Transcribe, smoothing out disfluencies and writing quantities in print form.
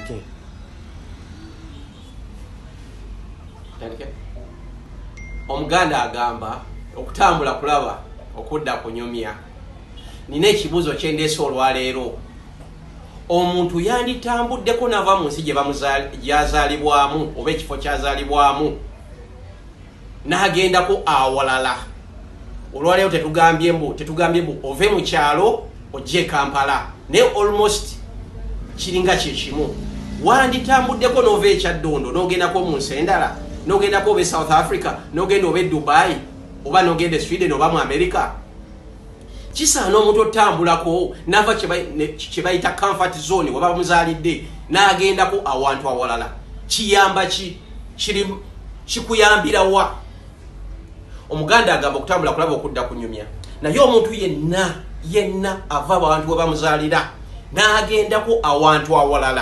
Tutandike. Tutandike. Omuganda agamba okutambula kulaba okudda kunyumya. Nina ekibuuzo kyendeese olwaleero. Omuntu yanditambuddeko nava mu nsi gyazaalibwamu oba ekifo kyazaalibwamu n'agendako awalala. Olwaleero tetugambye mbu ove mu kyalo ojje e Kampala, naye almost kiringa kyekimu. Wanditambuddeko n'ova e Kyaddondo n'ogendako mu nsi endala, n'ogendako oba e South Africa, n'ogenda oba e Dubai, oba n'ogenda e Sweden oba mu America. Kisaana omuntu otambulako nava kye bayita comfort zone weba bamuzaalidde n'agendako awantu awalala. Kiyamba ki? Kiri kikuyambirawa? Omuganda agamba okutambula kulaba okudda kunyumya. Naye omuntu yenna yenna ava awantu we bamuzaalira n'agendako awantu awalala.